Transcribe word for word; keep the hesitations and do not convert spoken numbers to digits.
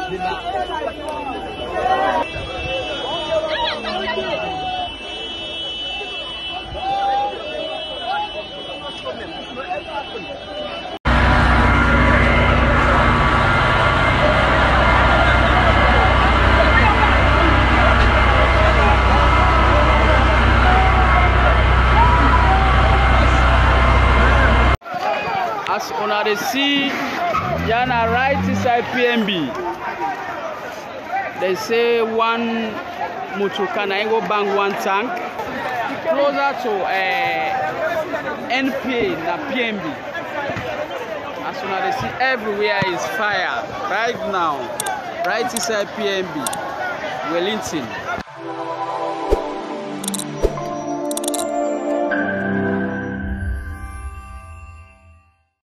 As una dey see, ya na right inside P N B. Dem say one motor car na im go bang one tank. Closer to, eh, N P A na P N B. As una dey see, everywhere is fire right now, right inside P N B, Wellington.